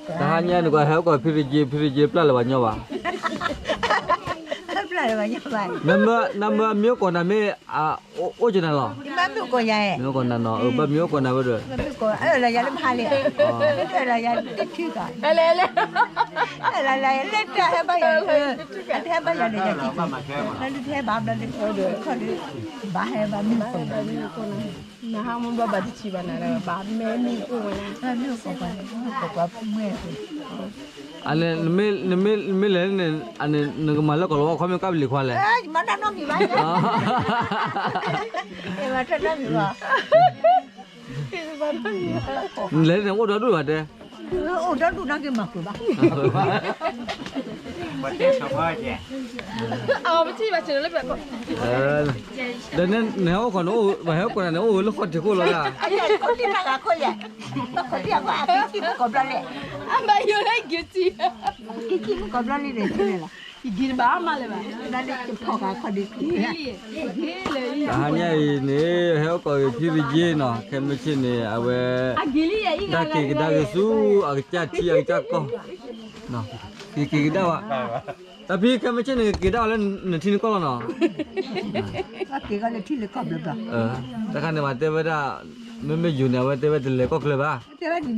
တဟါညါနကွၢ်ဟဲအိၣ်ကီၢ်ဖံရက့ ဖံရက့ပျၢ်လၢၤဘၣ်ညီဘၣ်, ပျၢ်လၢၤဘၣ်ညီဘၣ်, နမ့ၢ်အိၣ်ကီၢ်နၤမ့ၢ် အိၣ်ကီၢ်နၤလီၤ, မ့ၢ်အိၣ်ကီၢ်နၤနီၤ ဘၣ်မ့ၢ်အိၣ်ကီၢ်နၤဝဲဒီး, လၢယၤလၢမဟါလံ, လၢယၤတထံၣ်ကီး, လၢယၤလၢတၢ်ဟဲဘၣ်ယၤ, တဟဲဘၣ်ယၤန့ၣ်, လၢတဟဲဘၣ်ဘျီဒီး, ခီၣ်ဒီး, ဘၣ်ဟဲဘၣ်မ့ၢ်အိၣ်ကီၢ် နဟါမ့ၢ်ဘျီဘၣ်တဆံးဘၣ်နၤလၢ ဘၣ်မ့ၢ်မ့ၢ်အိၣ်ဝဲလၢ မ့ၢ်အိၣ်ကီၢ်ပှၤမ့ၢ်, နမ့ၢ်လဲၤန့ၣ် နကမၤလၢကီၢ်လီၤဝါခီမ့ၢ်ကၢ်ပလံၤခွါလဲၣ်, လဲၤန့ၣ်အိၣ်ဒီဒူၣ်ဘၣ်တဲ, အိၣ်ဒီဒူၣ်နီၢ်က့မၤကွံာ်ဘၣ် အပထံၣ်ဘၣ်ဆၣ်လၢပျၢ်ကီၢ်, ဒီးနဟဲအိၣ်ကီၢ်န့ၣ် ပှၤဟဲအိၣ်ကီၢ်နၤန့ၣ် အိၣ်ဝဲလၢဃီၣ်ထံးခိၣ်လီၤဒၣ်, ဘၣ်ယိၣ်လၢက့ၤထံၣ်, က့ၤထံၣ်မုၢ်ကီၢ်ဘျီလံန့ၣ်, ယဒံတဘၣ်မးလၢၤဘၣ်, တဟါညါအံၤန့ၣ် ဟဲအိၣ်ကီၢ်ဂ့ၤဖံရက့နီၤ ခဲမုၢ်ဆ့ၣ်န့ၣ် အဝဲ တၢ်က့ၤကဒါက့ၤဆူ အကစၢ်ထံအကစၢ်ကီၢ်, က့ၤက့ၤကဒါဝဲ, တၢ်ဖံခဲမုၢ်ဆ့ၣ်န့ၣ် က့ၤကဒါဝဲလၢနထံနကီၢ်လီၤနီၤ, တၢ်ခါန့ၣ်မးတဲဝဲဒၣ်, မ့မ့ၢ်ယိၤန့ၣ် အဝဲတဲဝဲတလဲၤကီၢ်ချၢဘၣ်, နက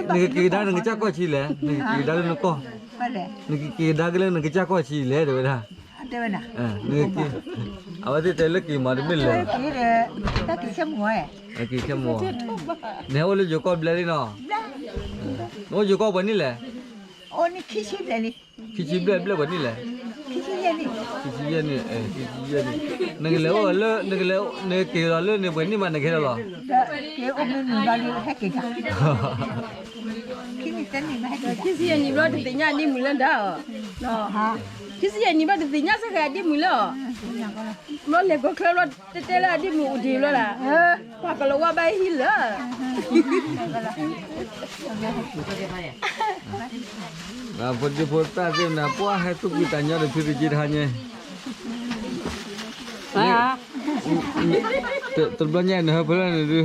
က့ၤကဒါနကစၢ်ကီၢ်ဆံးလဲၣ်, နကက့ၤကဒါလၢနကီၢ်, နကက့ၤကဒါက့ၤလၢနကစၢ်ကီၢ်ဆံးလဲၣ် တဲဝဲဒၣ်, အဝဲသ့ၣ်တဲလၢက့ၤမးတမ့ၢ်လဲၤ, က့ၤဆဲမူ, နဟဲအိၣ်လၢယိၤကီၢ်ဘျဲၣ်လံနီၤ, နအိၣ်ယိၤကီၢ်ပှဲၤနံၣ်လဲၣ်, ခံဆံဘျဲၣ်ဘျဲၣ်ပှဲၤနံၣ်လဲၣ်, ခံဆံယဲၢ်နံၣ်, ခံဆံယဲၢ်နံၣ်, နကလဲၤအိၣ်လၢ နကလဲၤ နက့ၤလီၤလၢန့ၣ်ပှဲၤနံၣ်မးနကဟဲလီၤလီၤ, ခံဆံယဲၢ်နံၣ်ဘျီတသ့ၣ်ညါဒ်မုၢ်လၢဒၣ်အီၤ, ခံဆံယဲၢ်နံၣ်ဘျီတသ့ၣ်ညါစ့ၢ်ကီးဒ်မုၢ်လၢအီၤ, ဘျီလဲၤကီၢ်ချၢဘျီ တဲတဲလၢအဒ်မုၢ်အိၣ်ဒံးဘျီလၢ်, ပှၤကလီၤဝါဘၣ်ဟံၣ်လၢ ဖိဒံဖိသၣ်သ့ၣ်မနၤ ပှၤဟဲသူၣ်ဖှံသးညီဒီးဖံတက့တဟါညါ, တဘျီညါနဟၢဖၢလၢန့ၣ်ဒုး,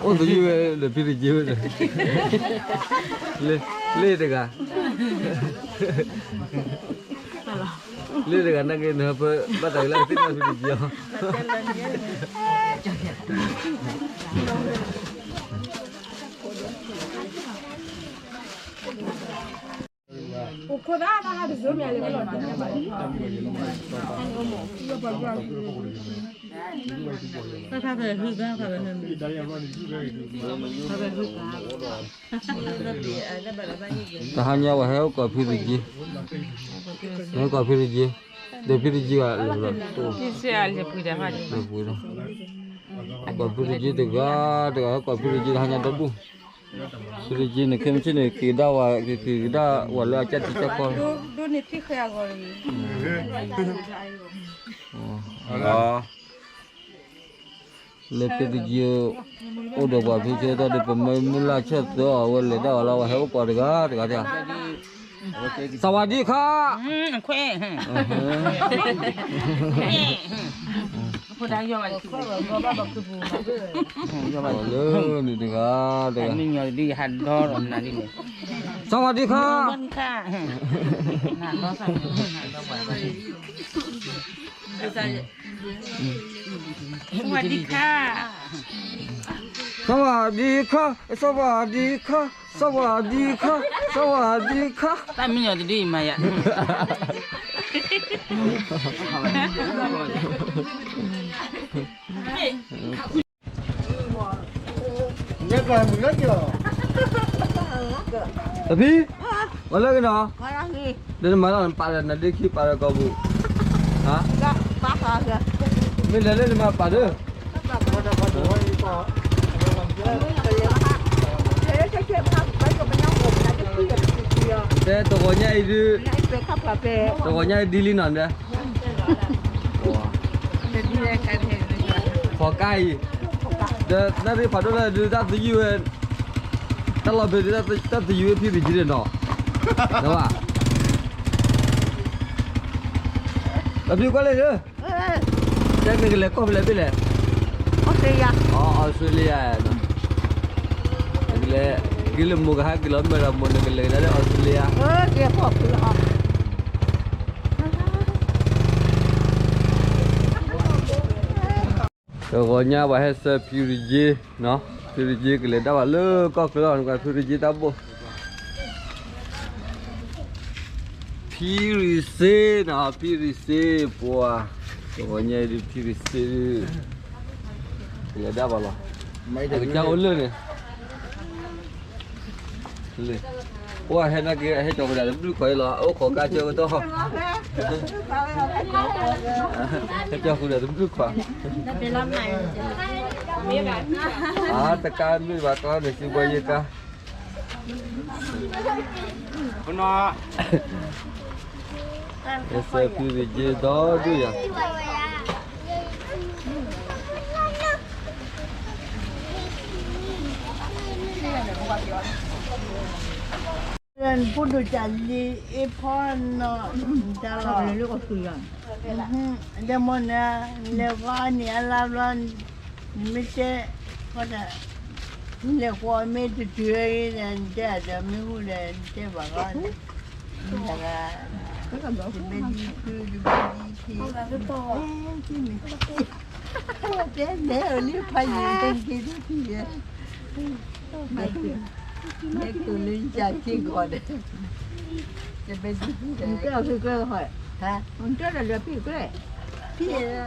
အိၣ်သယုၢ်ဝဲဒီးဖံတက့ဝဲဒီး, လ့တဂၤ လ့တဂၤနာ်က့ နဟၢဖၢဘၣ်သးက့ၤလၢကသ့ၣ်နီၣ်ဖံတက့အီၤ, တဟါညါပှၤဟဲအိၣ်ကီၢ်ဖံတက့, ဟဲအိၣ်ကီၢ်ဖံတက့, ဒီးဖံတက့ဂၤလၢာ်လီၤ, လၢပူၤဒီး, ကီၢ်ဖံတက့တဂၤ, တဂၤဟဲအိၣ်ကီၢ်ဖံတက့တဟါညါဒီဒူၣ်, ဖံတက့န့ၣ် ခဲမုၢ်ဆ့ၣ်န့ၣ် က့ၤကဒါဝဲ က့ၤကဒါဝဲလၢအကစၢ်ထံကစၢ်ကီၢ်, လၢဖံတက့ အိၣ်ဒီးပှၤဖံဆၢထီၣ်ဒီး ပမ့ၢ်မုၢ်လၢ်ဆၢၣ်သၢအီၤ အဝဲလဲၤဒၣ်ဝဲလီၤ ဝဲဟဲအိၣ်ကီၢ်တဂၤတဂၤ, စဝၤဒံခါ, လၢန့ၣ်တဂၤတဂၤ, စဝၤဒံခါ, စဝၤဒံခါ, စဝၤဒံခါ, စဝၤဒံခါ, စဝၤဒံခါ, တၢ်မံညီၤတဒုအံၤမၤယၤ တဖံ, ဝဲလၢက့ၤနီၤ, ဒီးနမၤလီၤနပာ်ဒီးနဒ့ခံပာ်ဒီးကီၢ်ပူၤ, မ့ၢ်လဲၤလၢနမၤပာ်ဒီး, တဲတဂီၤညါအံၤဒုး, တဂီၤညါအံၤဒ်လံနီၤ, ဖီကါအံၤ, ဒီးနၣ်ရံၣ်ဖးဒိၣ်လၢဒုးတၢ်သယုၢ်ဝဲ, တၢ်လီၢ်ဖဲဒုးတၢ်သယုၢ်ဝဲဖံတက့န့ၣ်နီၤ, ဒီးဘၣ် ဒီးဖံကွၢ်လၢဒုး, တဲနကလဲၤကီၢ်ဖဲလဲၣ်ဖဲလဲၣ်, အီစထြ့လယါ, နကလဲၤ က့ၤလၢမိၢ်ကဟဲက့ၤလီၤမ့ၢ်ဒီး မိၢ်နကလဲၤကဒါလၢအီစထြ့လယါ. တဂီၤညါပှၤဟဲဆှၢဖံရံၤက့, ဖံရံၤက့ကလဲၤဒၣ်ဘၣ်လၢကီၢ်ချၢလီၤ, နကွၢ်ဖံရံၤက့တၢ်ဘိၣ်. ဖံရံၤစ့နီၤ, ဖံရံၤစ့ပှၤ, တဂီၤညါအံၤဒုးဖံရံၤစ့ဒုး ကလဲၤဒၣ်ဘၣ်လီၤ. အကစၢ်အိၣ်လၢန့ၣ် အိၣ်ဟဲနာ်က့ ဟဲကၠီၤဃုာ်ဒီးတဘျုးခွါအံၤလီၤ, အိၣ်ခိးကါဆၢကတီၢ်, ဟဲကၠီၤဃုာ်ဒီးတဘျုးခွါ, အတကါမ့ၢ်ဘၣ်ကါန့ၣ် စံးဘီယ့ကါ အစၢဖံရံၤက့ဒီဒူၣ်ယၤ. ပူဒိၣ်တၢ်လံအ့ဖီနီၤ, တၢ်လီၤ, ဒီးမိၢ်နၤ လဲၤဃီန့ၣ်အလါဘျီ, နမ့ၢ်တဲ, လဲၤဃီမ့ၢ်တတုၤဒီး နတဲဒီးမ့ၢ်ဟူဒီး နတဲဘၣ်ဃီန့ၣ်, တဘဲဒံးခု တဘဲဒံးခံ, တဲနဲအီၤလံဖးယံာ်တက့ၢ်ဒ်ခံယဲ မ့ၢ်တုၤလၢယက့ၤဂီၤဒီး, တဘဲဒံးခံဒီး, ဟါ, ဖံ,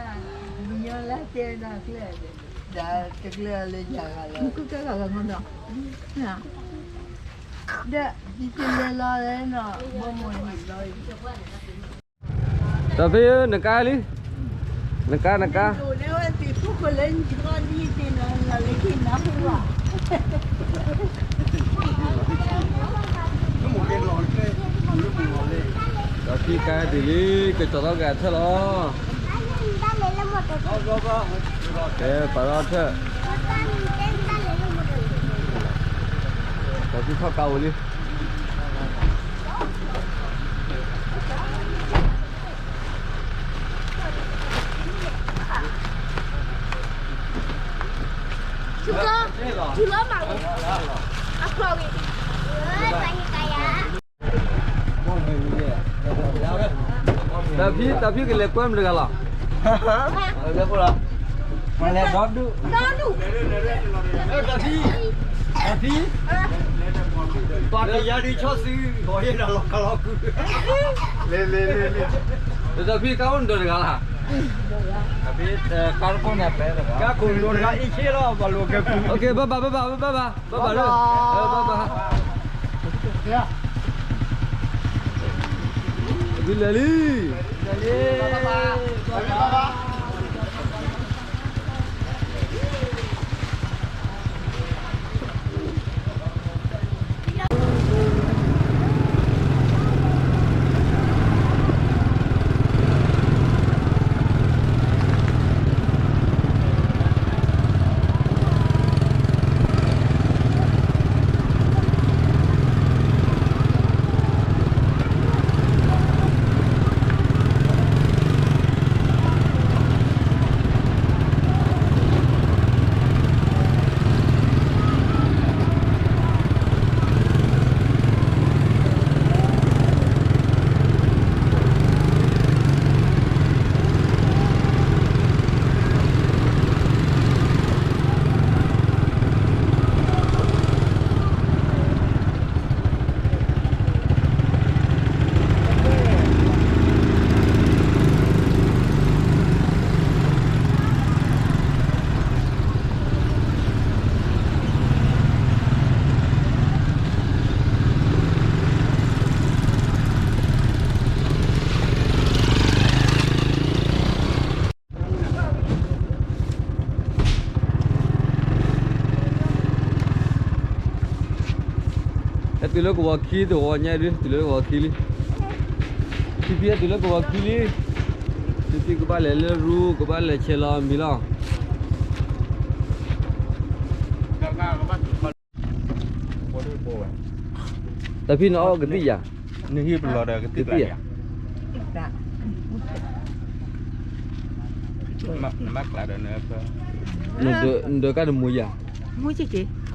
မညီလၢတဲဒၣ်ကျဲ, ဒၣ်တကျဲလၢယၤဂၤလီၤ, ဒီး, ဒ်တလဲၤလီၤလဲၣ်နီၤ, ဘီမီၢ်နံၤလီၤ ဒီးဖံဧၢ နကါလံ, နကါ နကါ, ဒီးဖံကါဒ်လံ, ကစီၤထီၣ်က့ၤအထၢၣ်လီၤ, ကဲပာ်ထီၣ်ထၢၣ်, ဒီးဖံထီၣ်ကါအိၣ်လံ. တၢ်ဖံ, တၢ်ဖံကလဲၤကွဲမတၤတဂၤလီၤ. လဲၤဒီဒူၣ်, တၢ်ဖံ, တၢ်ဖံ, ပှၤကယၤဒုးဆီၣ်စု, ဂီၤဟ့ၣ်ဒီးလီၤကလီၤကု, လဲၤလဲၤလဲၤလဲၤ, တၢ်ဖံကါအိၣ်နဒီးတဂၤလီၤ. ကါခိၣ်နဒီးတဂၤအ့ၣ်ဆ့လီၤ ပှၤလိၤကဲကု, ဘၣ်ဘၣ် ဘၣ်ဘၣ် ဘၣ်ဘၣ်, ဘၣ်ဘၣ်လၢ, ဘၣ်ဘၣ်, ဒ်လဲၤလံ. ဟဲတုၤလၢကဝီၤခံတဂီၤညါဒုး တုၤလၢကဝီၤခံလံ, ဖံဖံဟဲတုၤလၢကဝီၤခံလံ, ဖံဖံကဘၣ်လဲၤလၢရူ ကဘၣ်လဲၤဆဲးလီၤမံၤလီၤ. တၢ်ဖံနအီၣ်ကသံၣ်ယၤ, နဟံၣ်ပလီၢ်ဒီးကသံၣ်ယၤ, နဒၢးကၢ်နမူယၤ, မူက့ၤက့ၤ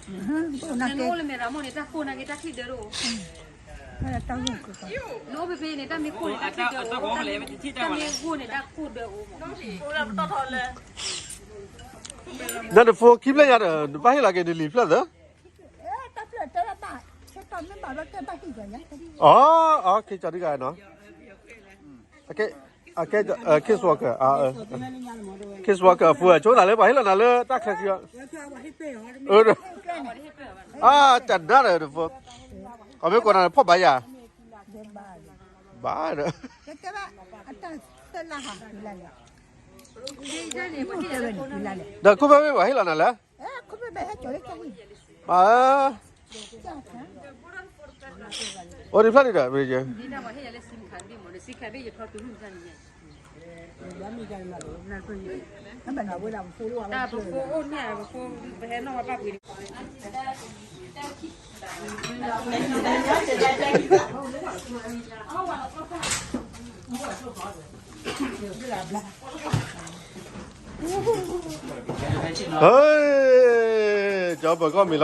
နအိၣ်လၢမဲာ်ရမိၢ်န့ၣ် တၢ်ကိၢ်နာ်က့ တၢ်ချံၣ်ဒၢတအိၣ်, နအိၣ်ဖဲဖဲန့ၣ် တၢ်မ့ၢ်ကိၢ်န့ၣ် တၢ်ချံၣ်ဒၢတအိၣ်, တၢ်မ့ၢ်ဂိၢ်န့ၣ် တၢ်ကိၢ်ဒၢအိၣ်မး, နတဖိခံဖျၢၣ်ညါဒီး နဘၣ်ဟ့ၣ်လီၤက့ၤနလံာ်ဖျၢၣ်သၢ, အီ အီ ခ့ကၠီဒ်ဂၤနီၤ, အကဲ case worker, case worker အဖိ ဆိနၤလၢပှၤဟ့ၣ်လီၤနၤလၢတၢ်ချၢခံအီၤ, အါ တနါဒီးတဖိ, အမ့ၢ်ကိးနၤဖီၣ်ဘါယၤ, ဘၣ်ဒီး, ဒီးခိၣ်ဖဲမ့ၢ်ပှၤဟ့ၣ်လီၤနၤလၢ, အ အိၣ်ဒံးဖျၢၣ်ဒံးဒီး မ့ၢ်ကဲ ဟဲ, ကၠီပၢၤကီၢ်မံၤလီၤ,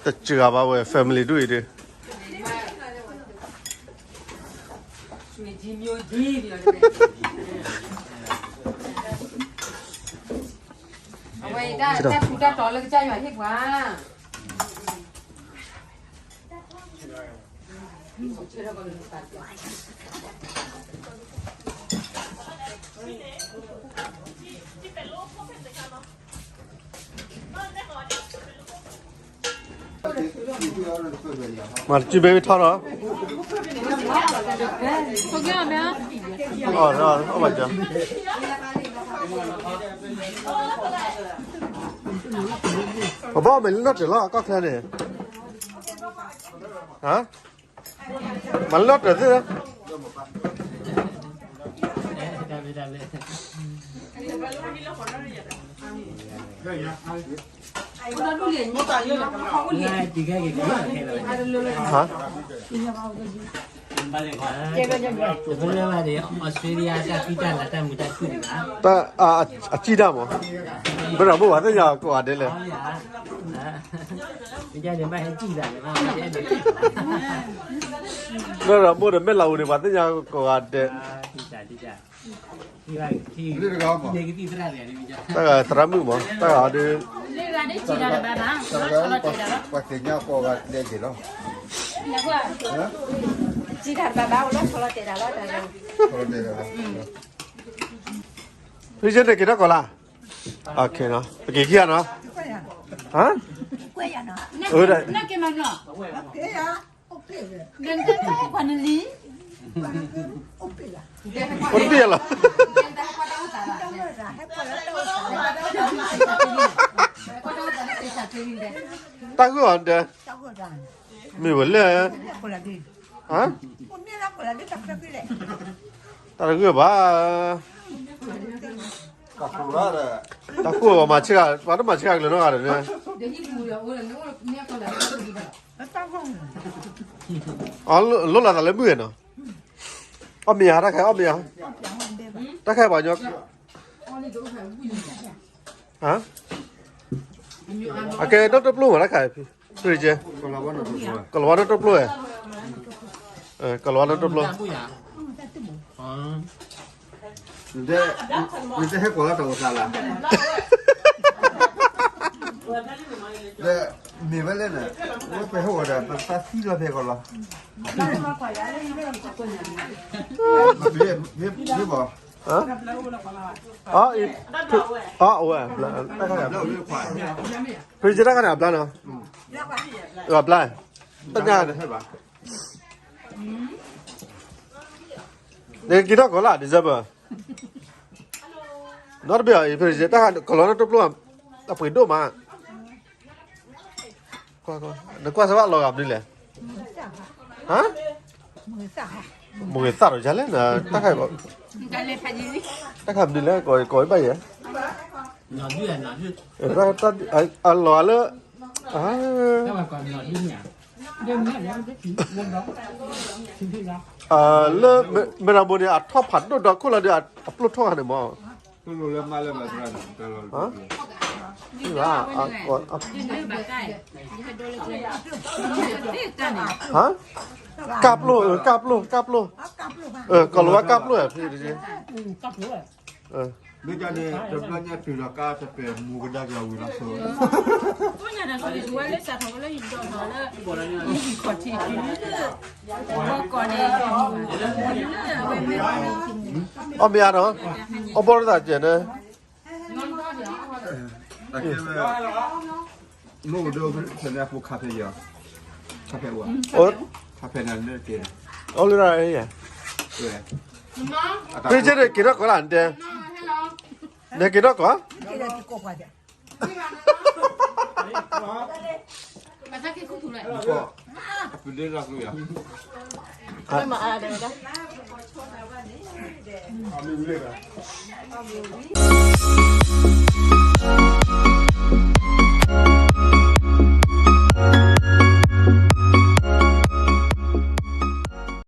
တစှၤဘၣ်ဝဲ family ဒူၣ်အံၤဒီး, ဆွေကြီးမျိုးကြီးပြောတယ်. ဝဲတၢ်ထူးတၢ်တီၤလၢကစၢ်ယွၤဟ့ၣ်ပှၤ မၤတစုဘဲထီၣ်လီၤ. ပဘၣ်အီၣ်မ့ၤလၢနီၣ်တၢၤလီၤ ကီၢ်ချၢန့ၣ်, မၤလၢနီၣ်တၢၤသ့ၣ်, အစံၣ်တၢ်မး, မ့ၢ်ဒီးမိၢ်ပှၤသ့ၣ်ညါကိးဂၤဒဲးလဲၣ်, မ့ၢ်ဒီးမိၢ်ဒီးမဲၢ်လၤအူန့ၣ် ပှၤသ့ၣ်ညါကိးဂၤဒဲး, တၢ်ဂၤသရၣ်မုၣ်မး တၢ်ဂၤအီၤဒုး, ဖံဆ့န့ၣ်က့ၤထီၣ်ကီးလၢ်, ပက့ၤခံဂၤနီၤ, အိၣ်တဘ့ၣ်လီၤ, တၢ်ဂုၢ်အီၤဒဲး, မ့ၢ်ဝဲလဲၣ်, တၢ်တဂုၢ်ဘၣ်, တၢ်ကိၢ်ဘၣ်မၤဆ့ၣ်ဂၤ ပှၤတမၤဆ့ၣ်ဂၤကလၢၤနီတဂၤဒီးန့ၣ်, အလိၣ်လီၤသးလၢမုၢ်နီၤ, အီၣ်မ့ၤယၤ တၢ်ခါအီၣ်မ့ၤယၤ, တၢ်ခါပှၤညီ အကဲနီၣ်တပျိမး တၢ်ခါ, ဖံကဲ, ကလီၤဝါနီၣ်တပျိ, ကလီၤဝါနီၣ်တပျိ, နတဟဲကွၢ်လၢတၢ်အိၣ်သးလၢ, မ့ၢ်ဝဲလဲၣ်န့ၣ်, ဝဲပဟဲအိၣ်ဒီး ပသးသံလီၤဖဲကီးလီၤ, မ့ၢ်ဘၣ်, အဝဲ, ဖံကဲ တၢ်ခါန့ၣ်အဘျါနီၤ, အဘျါ, တၢ်ညါန့ၣ်, နက့ၤထီၣ်ကီးလၢ December, နီတဘ့ၣ်အံၤ ဖံကဲ တၢ်ခါကလီၤနီၣ်တပျိ, အပှ့ၤဒိၣ်မး, နကွၢ်စၢၤဘၣ်လီၤဂာ်မနုၤလဲၣ်, မုၢ်ဂ့ၤသၣ်ဒီးယၤလဲၣ်, တၢ်ခါ, တၢ်ခါမနုၤလဲၣ် ကိးဘၣ်ယဲၢ်, အလီၤဂာ်လၢ, လၢမ့ၢ်ရမိၢ်န့ၣ် အထီၣ်ဖးဒိၣ်ဒီးခိၣ်လီၤဒီး အပျိၢ်ထီၣ်ဂၤန့ၣ်မး, ကၢ်ပျိၢ်, ကၢ်ပျိၢ်, ကၢ်ပျိၢ်, မ့ၢ်ကန့ၣ် တဘျီညါတုၤဒီးကါတပဲာ်မူကဒါက့ၤဝံၤလီၤဆိ, အီၣ်မ့ၤအါနီၤ, အီၣ်ဘီၣ်တၢ်စဲးန့ၣ်, မ့ၢ်အိၣ်ဒီးဖဲန့ၣ်အပူၤခါဖဲယီၤ, ခါဖဲအိၣ်, ခါဖဲန့ၣ်လၢက့ၤ, အိၣ်လၢရၣ်, ဖံကဲ က့ၤထီၣ်ကီးလၢနတဲ, နက့ၤထီၣ်ကီး အပူၤလၢရၣ်ကျိယၤ, မ့ၢ်မၤအါဒဲးဝဲဒၣ်